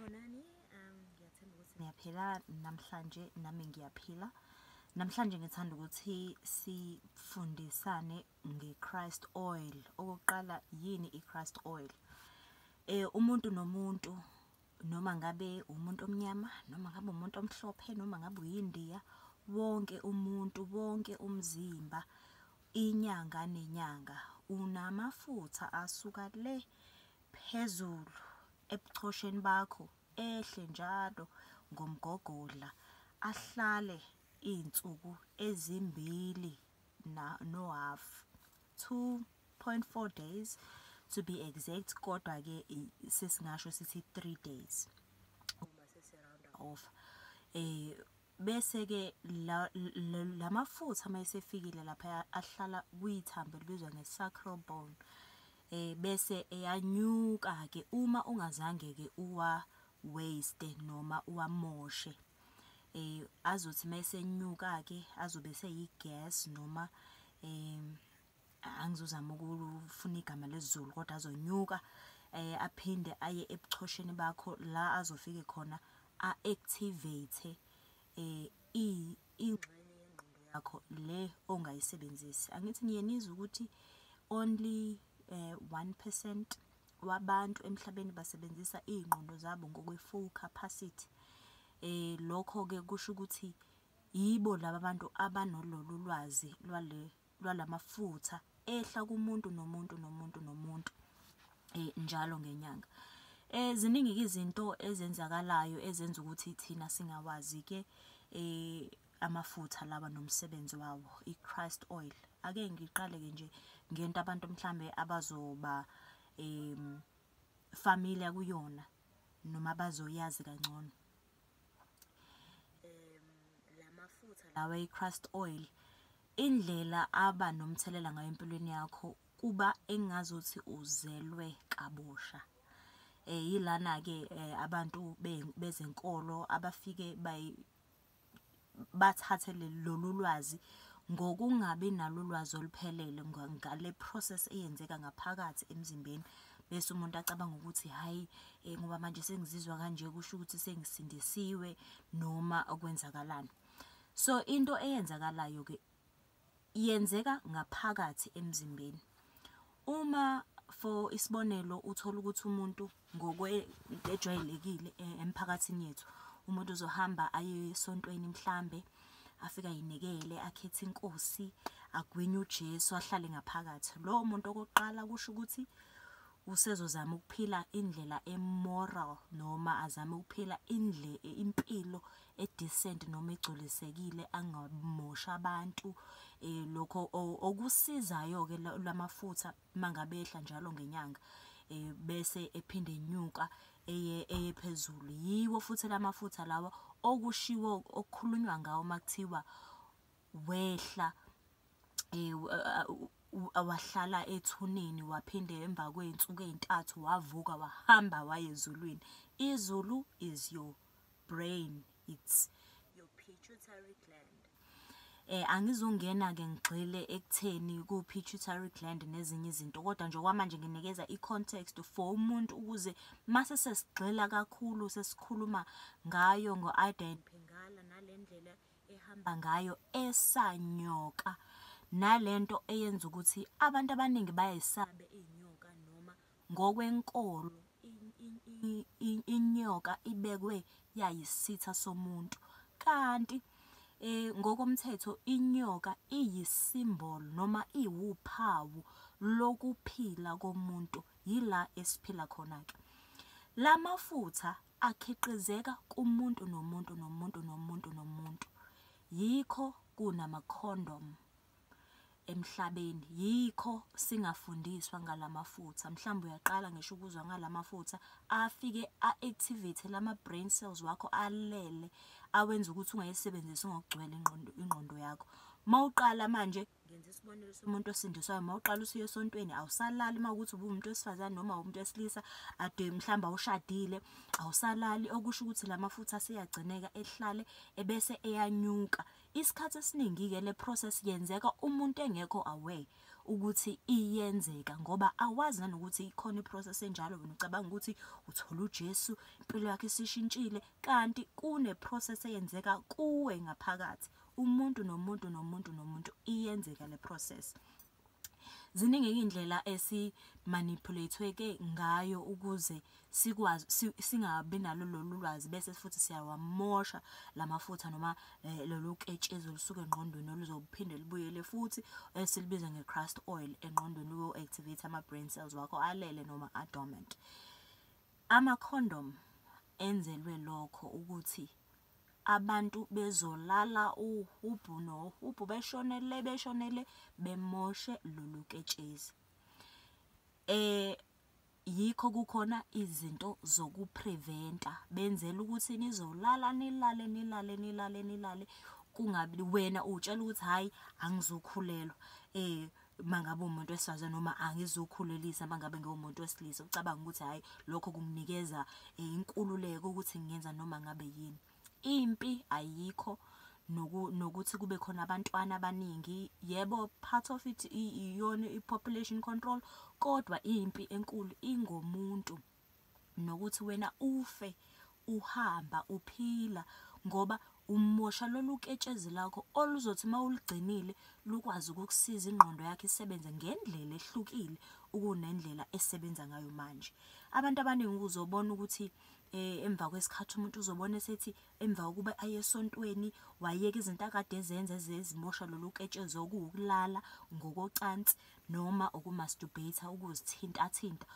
Sanibonani, ngiyathemba ukuthi niyaphila namhlanje, nami ngiyaphila. Namhlanje ngithanda ukuthi sifundisane nge-Christ oil. Okokuqala, yini i-Christ oil? Umuntu nomuntu, noma ngabe umuntu omnyama, noma ngabe umuntu omhlophe, noma ngabe uyindiya, wonke umuntu, wonke umzimba, inyanga nenyanga unamafutha asuka le phezulu ebuchosheni bakho, ehle njalo ngomgogodla, ahlale iy'nsuku ezimbili no-half, 2.4 days to be exact, kodwa-ke sesingasho sithi 3 days uma sesi-round-a off. Bese-ke lamafutha uma esefikile lapha ahlala kwithambo elibizwa nge-sacral bone, bese eyanyuka-ke uma ungazange-ke uwa-waste noma uwamoshe. Azothi mesenyuka-ke azobe eseyi-gas noma angizozama ukufuna igama lesiZulu, kodwa azonyuka aphinde aye ebuchosheni bakho la azofike khona a-activate ingxenye yengqondo yakho le ongayisebenzisi. Angithi niye nizwe ukuthi only 1% wabantu emhlabeni basebenzisa iy'ngqondo zabo ngokwe-full capacity. Lokho-ke kusho ukuthi yibo laba bantu abanololu lwazi lwalamafutha ehla kumuntu nomuntu nomuntu nomuntu njalo ngenyanga. Ziningi-ke izinto ezenzakalayo ezenza ukuthi thina singawazi-ke amafutha lawa nomsebenzi wawo, i-Christ oil. Ake ngiqale-ke nje ngento abantu mhlambe abazoba familiar kuyona noma bazoyazi kangcono. Lamafutha lawa i-Christ oil, indlela aba nomthelela ngayo empilweni yakho kuba engazuthi uzelwe kabusha. Yilana-ke abantu bezenkolo abafike bathathe lolu lwazi ngokungabi nalo ulwazi oluphelele ngale process eyenzeka ngaphakathi emzimbeni, bese umuntu acabanga ukuthi hhayi, ngoba manje sengizizwa kanje kusho ukuthi sengisindisiwe noma okwenzakalani. So into eyenzakalayo-ke yenzeka ngaphakathi emzimbeni. Uma for isibonelo uthola ukuthi umuntu ngokwento ejwayelekile emphakathini yethu, umuntu uzohamba aye esontweni mhlambe, afike ayinikele, akhethe inkosi, agwinye uJesu, ahlale ngaphakathi. Lowo muntu okokuqala kusho ukuthi usezozama ukuphila indlela e-moral noma azame ukuphila impilo e-decent noma egculisekile, angamoshi abantu. Lokho okusizayo-ke lamafutha mangabe ehla njalo ngenyanga, bese ephinde enyuka eye phezulu. Yiwo futhi lamafutha lawa okushiwo okukhulunywa ngawo makuthiwa wehla wahlala ethuneni, waphinde emva kwey'nsuku ey'ntathu wavuka wahamba waya ezulwini. Izulu is your brain, it's your pituitary gland. Angizungena-ke ngigxile ekutheni ku-pituitary gland nezinye izinto, kodwa nje okwamanje nginikeza i-context for umuntu ukuze mase sesigxila kakhulu sesikhuluma ngayo ngo-Ida Pingala nale ndlela ehamba ngayo esanyoka, nalento eyenza ukuthi abantu abaningi bayayisabe iy'nyoka, noma ngokwenkolo inyoka ibekwe yayisitha somuntu, kanti ngokomthetho inyoka iyisimboli noma iwuphawu lokuphila komuntu. Yila esiphila khona-ke. Lamafutha akhiqizeka kumuntu nomuntu nomuntu nomuntu nomuntu. Yikho kunama-condom emhlabeni, yikho singafundiswa ngalamafutha. Mhlawumbe uyaqala ngisho ukuzwa ngalamafutha, afike a-activate lama-brain cells wakho alele, awenza ukuthi ungayisebenzisi ngokugcwele ingqondo yakho. Mawuqala manje, ngenza isibonelo somuntu osindiswayo, mawuqala usuya esontweni awusalali. Uma ukuthi ubuwumuntu wesifazane noma umuntu wesilisa ade mhlawumbe awushadile, awusalali, okusho ukuthi lamafutha aseyagcineka ehlale ebese eyanyuka. Isikhathi esiningi-ke le process yenzeka umuntu engekho aware. ukuthi iyenzeka, ngoba awazi nanokuthi ikhona iprocess enjalo. Wena ucabanga ukuthi uthola uJesu, impilo yakho isishintshile, kanti kune-process eyenzeka kuwe ngaphakathi. Umuntu nomuntu nomuntu nomuntu iyenzeka le process. Ziningi iy'ndlela esi-manipulate-we-ke ngayo ukuze sikwazi singabi nalo lolu lwazi, bese futhi siyawamosha lamafutha noma lolu ketshezi olusuka engqondweni oluzophinde lubuyele futhi, esilibiza nge-crust oil engqondweni, luyo-activate ama-brain cells wakho alele noma a-dormant. Ama-condom enzelwe lokho, ukuthi abantu bezolala uhubhu nohubhu, beshonele beshonele, bemoshe lolu ketshezi. Yikho kukhona izinto zokupreventa, benzela ukuthi nizolala nilale nilale nilale nilale, kungabi wena utshela ukuthi hhayi angizukhulelwa mangabe umuntu wesifazane, noma angizukhulelisa mangabe ngiwumuntu wesilisa. Ucabanga ukuthi hhayi lokho kunginikeza inkululeko ukuthi ngingenza noma ngabe yini. Impi ayikho, nokuthi kube khona abantwana abaningi. Yebo, part of it iyona i-population control, kodwa impi enkulu ingomuntu, nokuthi wena ufe uhamba uphila, ngoba umosha lolu ketshezi lakho oluzothi uma ulugcinile lukwazi ukukusiza ingqondo yakho isebenze ngendlela ehlukile ukunendlela esebenza ngayo manje. Abantu abaningi uzobona ukuthi emva kwesikhathi umuntu uzobona esethi emva kokuba aye esontweni wayeka izinto akade ezenza ezimosha lolu ketshezi, okuwukulala ngokocansi noma ukumasturbate, ukuzithinta-thinta,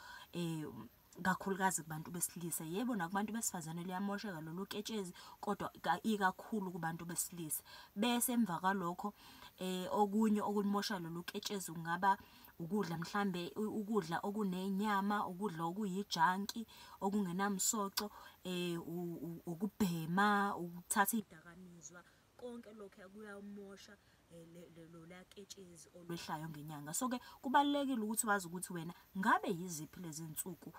kakhulukazi kubantu besilisa. Yebo, nakubantu besifazane liyamosheka lolu ketshezi, kodwa ikakhulu kubantu besilisa. Bese emva kwalokho okunye okulimosha lolu ketshezi kungaba ukudla, mhlambe ukudla okunenyama, ukudla okuyijunk okungenamsoco, ukubhema, ukuthatha idakamizwa. Konke lokho kuyamosha lola ketshezi olwehlayo ngenyanga. So-ke kubalulekile ukuthi wazi ukuthi wena ngabe yiziphi lezi nsuku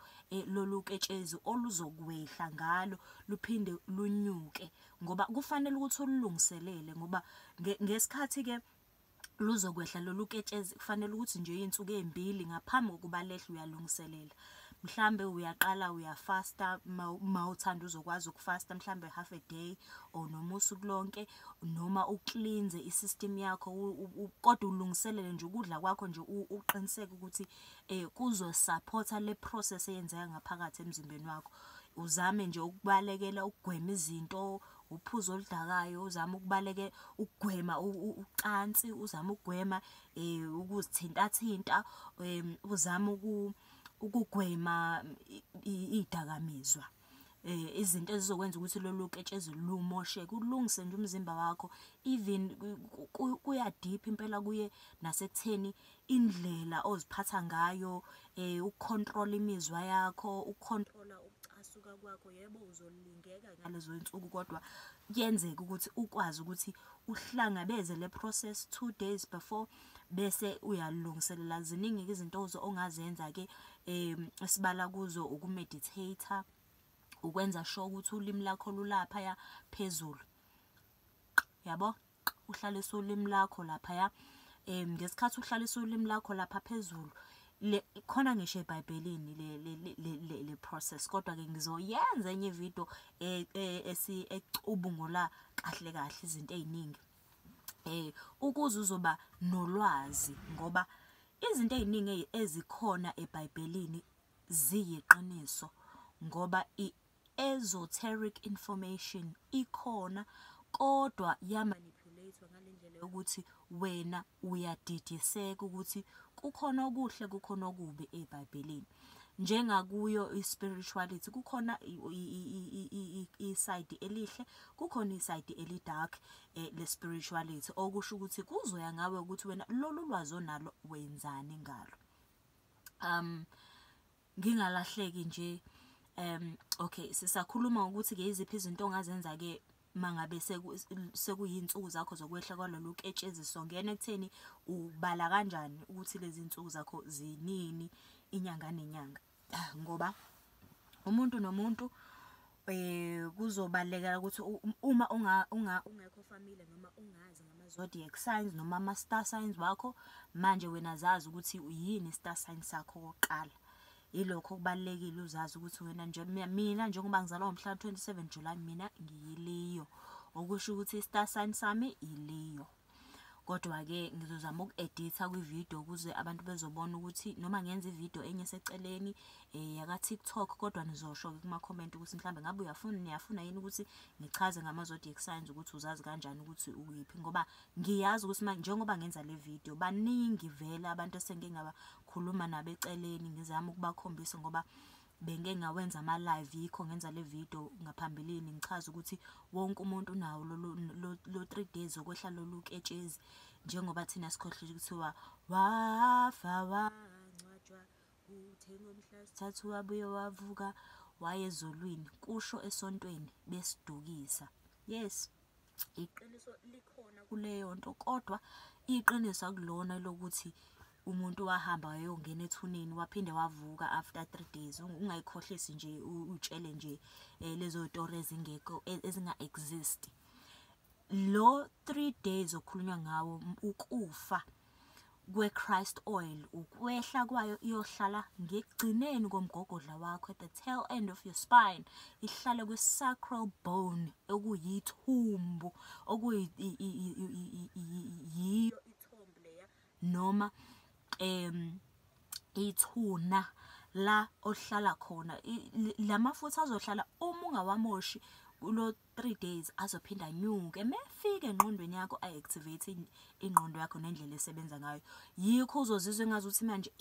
lolu ketshezi oluzokwehla ngalo luphinde lunyuke, ngoba kufanele ukuthi ulungiselele, ngoba ngesikhathi-ke luzokwehla lolu ketshezi kufanele ukuthi nje iy'nsuku ey'mbili ngaphambi kokuba lehle uyalungiselela. Mhlambe uyaqala uyafasta, mawuthanda uzokwazi ukufasta mhlambe half a day or noma usuku lonke, noma uklinze i-system yakho, kodwa ulungiselele nje ukudla kwakho nje, uqiniseke ukuthi kuzosupport-a le process eyenzeka ngaphakathi emzimbeni wakho. Uzame nje ukubalekela ukugwema izinto, uphuzo oludakayo, uzame ukubalekela ukugwema ucansi, uzame ukugwema ukuzithinta-thinta, uzame ukugwema iy'dakamizwa, izinto ezizokwenza ukuthi lolu ketshezi lumosheke. Ulungise nje umzimba wakho, even kuya deep impela, kuye nasekutheni indlela oziphatha ngayo, ukucontrol imizwa yakho, ukucontrola ukucasuka kwakho. Yebo, uzolingeka ngalezo zinsuku, kodwa kuyenzeka ukuthi ukwazi ukuthi uhlangabeze le process 2 days before, bese uyalungiselela. Ziningi izinto ongazenza-ke, esibala kuzo ukumeditate, ukwenza sure ukuthi ulimi lakho lulaphaya phezulu, yabo, uhlalise ulimi lakho laphaya. Ngesikhathi uhlalisa ulimi lakho lapha phezulu, le khona ngisho eBhayibhelini le process, kodwa-ke ngizoyenza enye ividiyo ecubungula kahle kahle izinto ey'ningi, ukuze uzoba nolwazi, ngoba izinto ey'ningi ezikhona eBhayibhelini ziyiqiniso, ngoba i-esoteric information ikhona, kodwa yamanipulate-wa ngale ndlela yokuthi wena uyadidiseka ukuthi kukhona okuhle kukhona okubi eBhayibhelini. Njengakuyo i-spirituality kukhona isayidi elihle, kukhona isayidi eli-dark le-spirituality, okusho ukuthi kuzoya ngawe ukuthi wena lolu lwazi onalo wenzani ngalo. Ngingalahleki nje. Okay, sisakhuluma ngokuthi-ke iziphi izinto ongazenza-ke mangabe sekuyinsuku zakho zokwehla kwalolu ketshezi. Songena ekutheni ubala kanjani ukuthi lezi nsuku zakho zinini inyanga nenyanga, ngoba umuntu nomuntu Kuzobaluleka ukuthi uma ungekho familiar noma ungazi ngama-zodiac signs noma ama-star signs wakho, manje wena zazi ukuthi yini i-star sign sakho okokuqala. Ilokho okubalulekile uzazi ukuthi wena nje, mina njengoba ngizalwa ngomhla ka-27 July, mina ngiyi-Leo, okusho ukuthi i-star sign sami i-Leo. Kodwa-ke ngizozama uku-editha kwividiyo ukuze abantu bezobona ukuthi noma ngenza ividiyo enye eseceleni yaka-TikTok, kodwa nizosho-ke kuma-comment ukuthi mhlawumbe ngabe uyafuna, niyafuna yini ukuthi ngichaze ngama-zodiac signs ukuthi uzazi kanjani ukuthi ukuyiphi, ngoba ngiyazi ukuthi njengoba ngenza le video baningi vele abantu esengike ngabakhuluma nabo eceleni, ngizama ukubakhombisa ngoba bengike ngawenza ama-live, yikho ngenza le video ngaphambilini ngichaza ukuthi wonke umuntu unawo lo 3 days okwehla lolu ketshezi, njengoba thina sikhohlile kuthiwa wafa wangcwatshwa kuthe ngomhla wesithathu wabuye wavuka waye ezulwini, kusho esontweni besidukisa. Yes, iqiniso likhona kuleyo nto, kodwa iqiniso akulona lokuthi umuntu wahamba wayongena ethuneni waphinde wavuka after 3 days. Ungayikhohlisi nje, utshele nje lezo tori ezingekho, ezinga-exist. Lo 3 days okukhulunywa ngawo ukufa kwe-Christ oil, ukwehla kwayo iyohlala ngekugcineni komgogodla wakho, at the tail end of your spine, ihlale kwi-sacral bone okuyithumbu, okuyiyo ithombu leya noma ithuna la ohlala khona. Lamafutha azohlala uma ungawamoshi kulo 3 days, azophinda anyuke mefike engqondweni yakho, a-activate ingqondo yakho nendlela esebenza ngayo. Yikho uzozizwa engazuthi manje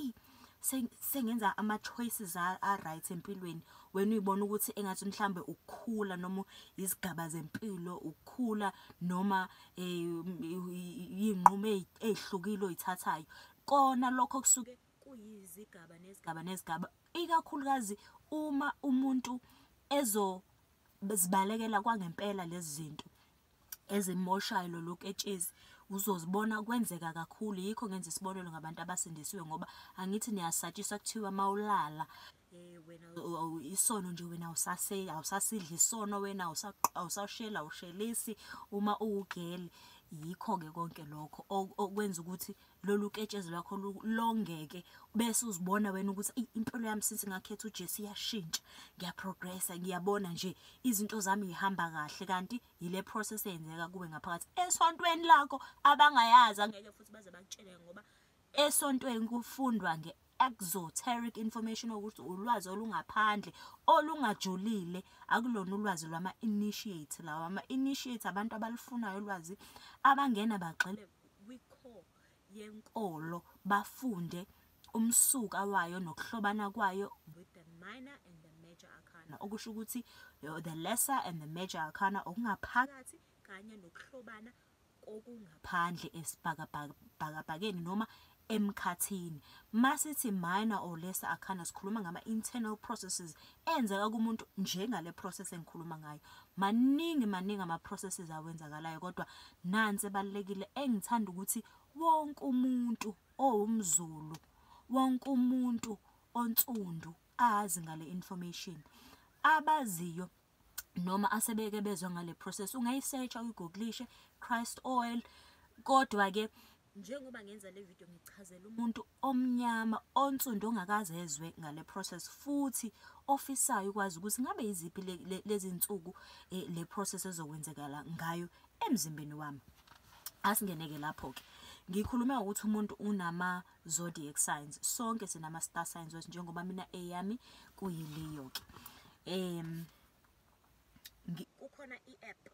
sengenza ama-choices a-right empilweni. Wena uyibona ukuthi engathi mhlambe ukukhula noma izigaba zempilo, ukukhula noma iy'nqumo ey'hlukile oy'thathayo. Kona lokho kusuke kuyizigaba nezigaba nezigaba, ikakhulukazi uma umuntu ezozibalekela kwangempela lezi zinto ezimoshayo lolu ketshezi, uzozibona kwenzeka kakhulu. Yikho ngenza isibonelo ngabantu abasindisiwe, ngoba angithi niyasatshiswa kuthiwa mawulala wena isono nje, wena awusasidli isono, wena awusashela, awushelisi uma uwugeli. Yikho-ke konke lokho okwenza ukuthi lolu ketshezi lwakho longeke, bese uzibona wena ukuthi impilo yami since ngakhetha uJesu iyashintsha, ngiyaprogressa, ngiyabona nje izinto zami zihamba kahle. Kanti yile process eyenzeka kuwe ngaphakathi esontweni lakho abangayazi, angeke futhi baze bakutshele, ngoba esontweni kufundwa nge-exoteric information, ukuthi ulwazi olungaphandle olungajulile, akulona ulwazi lwama-initiate. Lawa ama-initiate abantu abalufunayo ulwazi, abangena bagxile kwi-core yenkolo, bafunde umsuka wayo nokuhlobana kwayo with the minor and the major arcana, okusho ukuthi the lesser and the major arcana, okungaphakathi kanye nokuhlobana okungaphandle esibhakabhakeni noma emkhathini. Masithi minor or lesser arcana, sikhuluma ngama-internal processes enzeka kumuntu, njengale process engikhuluma ngayo. Maningi maningi ama-processes awenzakalayo, kodwa nansi ebalulekile engithanda ukuthi wonke umuntu owumZulu, wonke umuntu onsundu azi ngale information. Abaziyo noma asebeke bezwa ngale process, ungayisearcha uyigooglishe Christ oil. Kodwa-ke njengoba ngenza le video ngichazela umuntu omnyama onsundu ongakaze ezwe ngale process, futhi ofisayo ukwazi ukuthi ngabe yiziphi lezi nsuku le process ezokwenzekala ngayo emzimbeni wami. Asingeneke lapho-ke. Ngikhulume ngokuthi umuntu unama zodiac signs, sonke sinama star signs wethu, njengoba mina eyami kuyiLeo-ke. Kukhona i-app,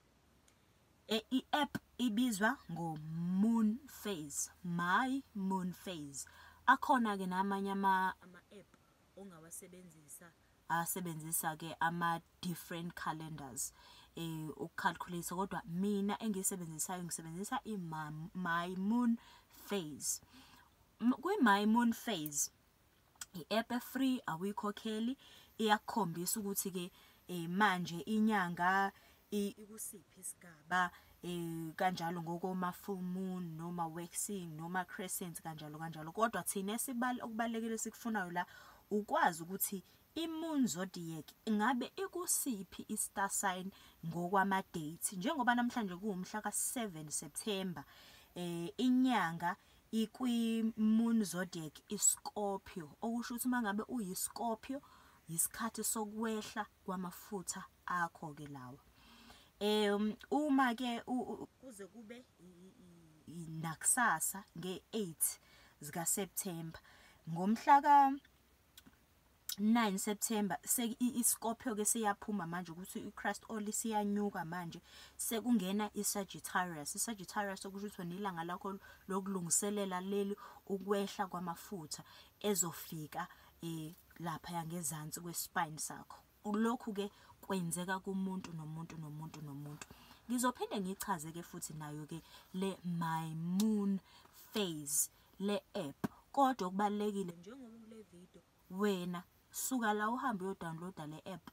i-app ibizwa ngo-Moon Phase, My Moon Phase. Akhona-ke namanye ama-app ongawasebenzisa, asebenzisa-ke ama-different calendars ukucalculate, kodwa mina engiyisebenzisayo ngisebenzisa i-My Moon Phase. Kwi-My Moon Phase i-app e-free, awuyikhokheli, iyakukhombisa ukuthi-ke manje inyanga ikusiphi isigaba, kanjalo ngokoma full moon noma waxing noma crescent, kanjalo kanjalo. Kodwa thina okubalulekile sikufunayo la ukwazi ukuthi I-Moon Zodiac ingabe ikusiphi i-star sign ngokwama-date? Njengoba namhlanje kuwumhla ka-7 September, inyanga ikwi-Moon Zodiac iScorpio, okusho ukuthi uma ngabe uyiScorpio isikhathi sokwehla kwamafutha akho-ke lawa. Uma ke kuze kube nakusasa nge-8 zika September, ngomhla ka 9 September iScorpio ke siyaphuma manje, ukuthi iChrist Oli siyanyuka manje, sekungena iSagittarius. ISagittarius okusho ukuthi ilanga lakho lokulungiselela leli ukwehla kwamafutha ezofika lapha ngezansi kwespine sakho. Lokhu ke kwenzeka kumuntu nomuntu nomuntu nomuntu. Ngizophinde ngichaze ke futhi nayo ke le My Moon Phase le app, kodwa okubalekile njengoba kule video wena suka la uhambe uyodownloada le app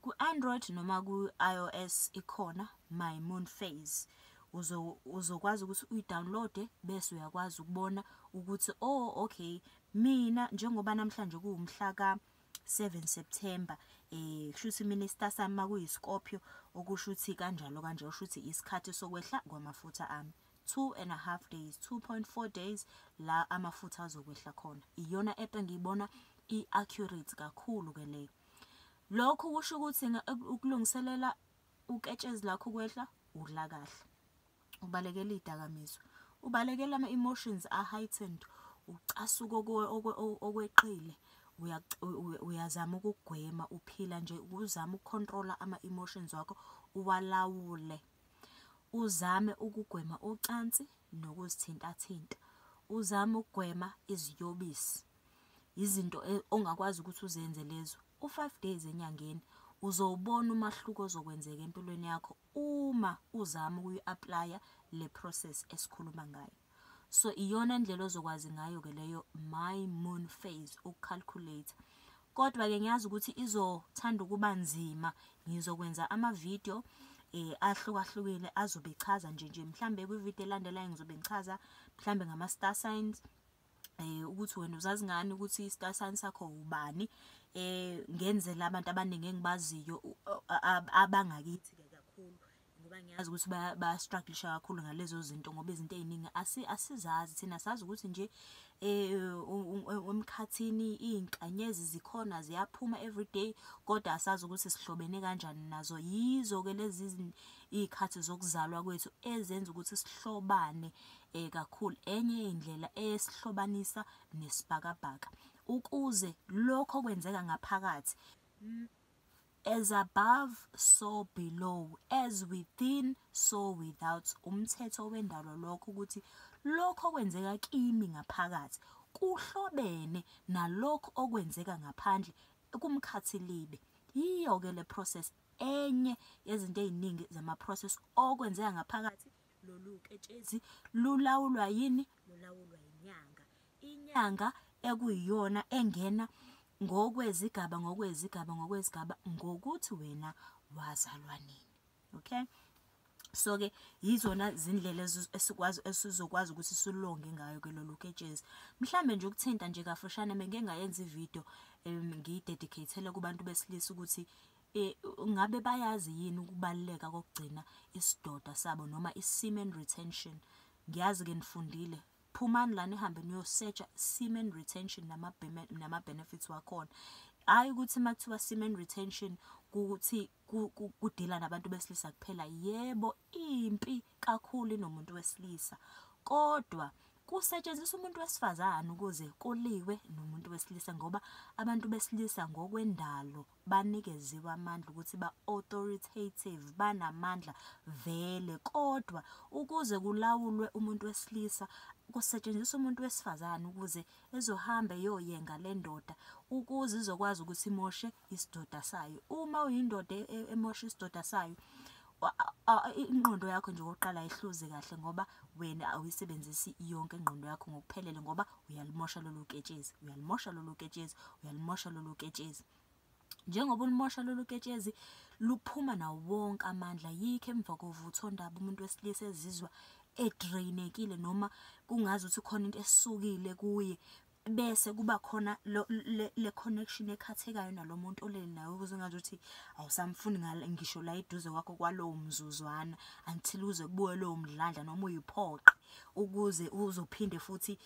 ku-Android noma ku-iOS, ikhona My Moon Phase. Uzokwazi ukuthi uyidownloade bese uyakwazi ukubona ukuthi oh okay, mina njengoba namhlanje kuwumhla ka 7 September, kusho mina istar sami makuyiScorpio, okusho ukuthi kanjalo kanje, usho ukuthi isikhathi sokwehla kwamafutha ami 2.5 days, 2.4 days la amafutha azokwehla khona. Iyona app engiyibona i-accurate kakhulu ke leyo. Lokhu kusho ukuthi ukulungiselela uketshezi lakho ukwehla, udla kahle, ubalekela izidakamizwa, ubalekela ama-emotions a-heightened, ucasuka okweqile, uyazama ukugwema, uphila nje uzama ukucontrola ama-emotions wakho, uwalawule. Uzame ukugwema ucansi nokuzithintathinta, uzame ukugwema iziyobisi, izinto ongakwazi ukuthi uzenze lezo. U5 days enyangeni uzowubona umahluko ozokwenzeka empilweni yakho uma uzama ukuyi-applya le process esikhuluma ngayo. So iyona ndlela ozokwazi ngayo ke leyo My Moon Phase ukucalculate. Kodwa ke ngiyazi ukuthi izothanda ukuba nzima, ngizokwenza ama-video ahlukahlukile azobe echaza nje mhlambe kwi-video elandelayo ngizobe ngichaza mhlambe ngama-star signs, ukuthi wena uzazi ngani ukuthi i-star sign sakho ubani, ngenzela abantu abaningi engibaziyo abangakithi ke kakhulu, ngoba ngiyazi ukuthi bayastrugglisha kakhulu ngalezo zinto, ngoba izinto eziningi asizazi thina, sazi ukuthi nje emkhathini iy'nkanyezi zikhona ziyaphuma everyday, kodwa asazi ukuthi sihlobene kanjani nazo. Yizo ke lezi iy'khathi zokuzalwa kwethu ezenza ukuthi sihlobane kakhulu. Enye indlela esihlobanisa nesibhakabhaka, ukuze lokho okwenzeka ngaphakathi, as above so below, as within so without, umthetho wendalo lokho, ukuthi lokho okwenzeka kimi ngaphakathi kuhlobene nalokho okwenzeka ngaphandle kumkhathi libe. Yiyo ke le process, enye yezinto eziningi zama process okwenzeka ngaphakathi. Lolu ketshezi lulawulwa yini? Lulawulwa inyanga. Inyanga ekuyiyona engena ngokwezigaba ngokwezigaba ngokwezigaba ngokuthi wena wazalwa nini. Okay, so ke yizona zindlela esikwazi esizokwazi ukuthi silonge ngayo ke lolu ketshezi. Mhlambe nje ukuthinta nje kafushane, bengike ngayenza ivideo ngiyidedicatele kubantu besilisa ukuthi ngabe bayazi yini ukubaluleka kokugcina isidoda sabo noma i-semen retention. Ngiyazi ke nifundile, phumani lana nihambe niyosearcha semen retention nama-benefits wakhona. Hhayi ukuthi uma kuthiwa semen retention kuthi kudila nabantu besilisa kuphela. Yebo, impi kakhulu inomuntu wesilisa, kodwa kusetshenziswa umuntu wesifazane ukuze kuliwe nomuntu wesilisa, ngoba abantu besilisa ngokwendalo banikeziwe amandla ukuthi ba-authoritative, banamandla vele, kodwa ukuze kulawulwe umuntu wesilisa kusetshenziswa umuntu wesifazane ukuze ezohamba eyoyenga le ndoda, ukuze izokwazi ukuthi imoshe isidoda sayo. Uma uyindoda emosha isidoda sayo, ingqondo yakho nje okokuqala ayihluzi kahle, ngoba wena awuyisebenzisi yonke ingqondo yakho ngokuphelele, ngoba uyalimosha lolu ketshezi, uyalimosha lolu ketshezi, uyalimosha lolu ketshezi. Njengoba ulimosha lolu ketshezi luphuma nawo wonke amandla. Yikho emva kovuthondaba umuntu wesilisa ezizwa edrainekile, noma kungazi ukuthi khona into esukile kuye. Bese kuba khona le connection ekhathekayo nalomuntu olele naye, ukuze ungazuthi awusamfuni ngisho la eduze kwakho kwalowo mzuzwana, until uze kubuye lowo mdlandla noma uyiphoqe ukuze uzophinde futhi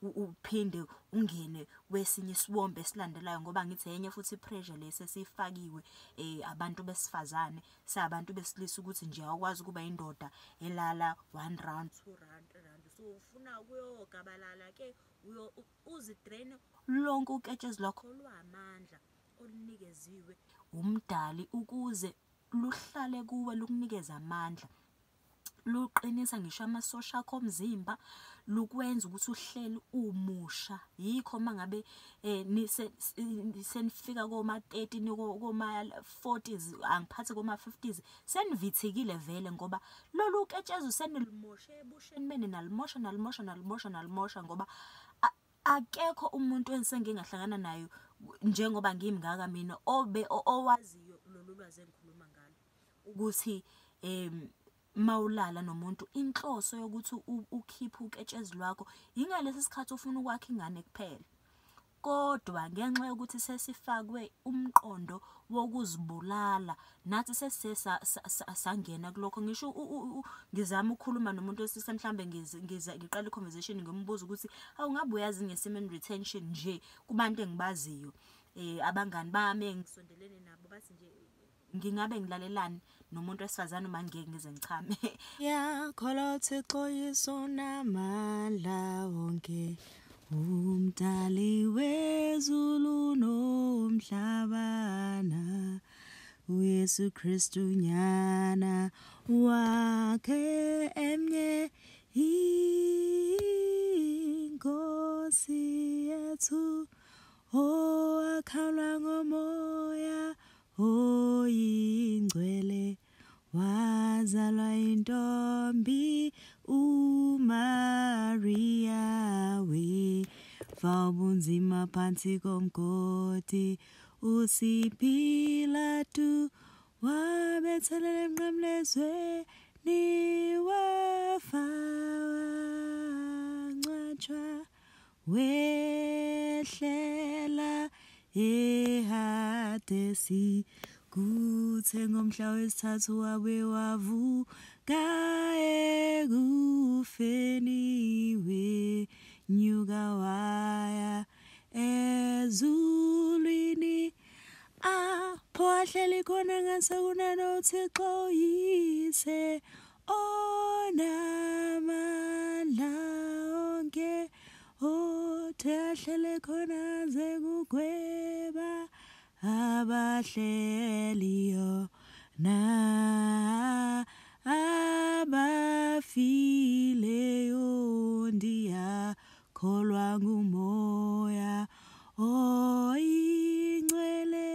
uphinde ungene kwesinye isiwombe esilandelayo. Ngoba ngithi enye futhi i-pressure lesi esifakiwe abantu besifazane sabantu besilisa, ukuthi nje awukwazi ukuba indoda elala 1 round, 2 round, 3 round, so ufuna ukuyogabalala ke uzidrain lonke uketshezi lwakho lwamandla olunikeziwe umdali ukuze luhlale kuwe, lukunikeze amandla, luqinisa ngisho amasosha akho omzimba, lukwenza ukuthi uhleli umusha. Yikho mangabe senifika koma 30, koma 40s, angiphathi koma 50s, senivithikile vele, ngoba lolu ketshezi senilimoshe ebusheni bene, nalimosha nalimosha nalimosha nalimosha, ngoba akekho umuntu engisengingahlangana naye njengoba ngimngaka mina obe owaziyo lolu lwazi engikhuluma ngalo, ukuthi mawulala nomuntu inhloso yokuthi ukhiphe uketshezi lwakho ingalesi sikhathi ufuna ukwakha ingane kuphela. Kodwa ngenxa yokuthi sesifakwe umqondo wokuzibulala, nathi sesise sangena kulokho. Ngisho ngizama ukukhuluma nomuntu wesilisa, mhlambe ngiqala i-conversation ngimbuza ukuthi awungabe uyazi nge-semen retention nje kubantu engibaziyo, abangani bami engisondelene nabo, bathi nje ngingabe ngilalelani nomuntu wesifazane uma ngeke ngize ngichame. Yakholwa uThixo yisonamandla wonke, umdali wezulu nomhlabana, uYesu Kristu nyana wakhe emnye, inkosi yethu, owakhalwa ngomoya oyingcwele, wazalwa intombi uMaria, wefa ubunzima phansi komgodi uSiphilatu, wabethelela emnqamlezweni, wafa wangcwatshwa, wehlela eHadesi, kuthe ngomhla wesithathu wabe wavuka ekufeni, wenyuka waya ezulwini, apho ahleli khona ngasekunene uThixo Uyise onamandla onke, othe ahlele khona aze kugweba abahleliyo na abafileyo. Ndiyakholwa ngumoya oyingcwele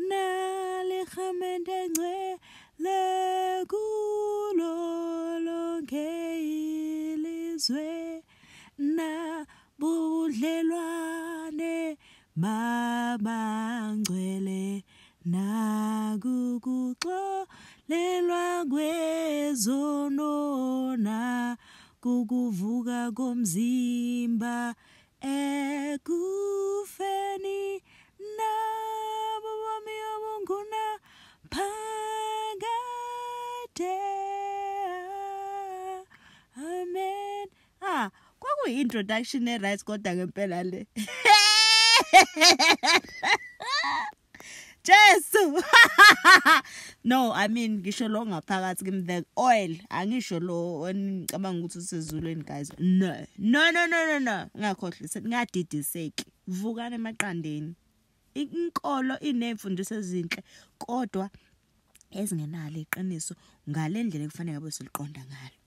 nalirhamente engcwele kulo lonke ilizwe, na budlelwane babangcwele, nakukuxolelwa kwezono, nakukuvuka komzimba ekufeni, nabo bomi obunguna phakade. Amen. Kwakuyi-introduction e-right kodwa ngempela le. Jesu. No, I mean ngisho lo ngaphakathi kimi, the oil, angisho lo enicabanga ukuthi usezulwini guys. No. No no no no no. Ngakhohlisa, ngadidiseki. Vukani emaqandeni. Inkolo inemfundiso ezinhle kodwa ezingenalo iqiniso ngalendlela ekufanele ngabe siliqonda ngalo.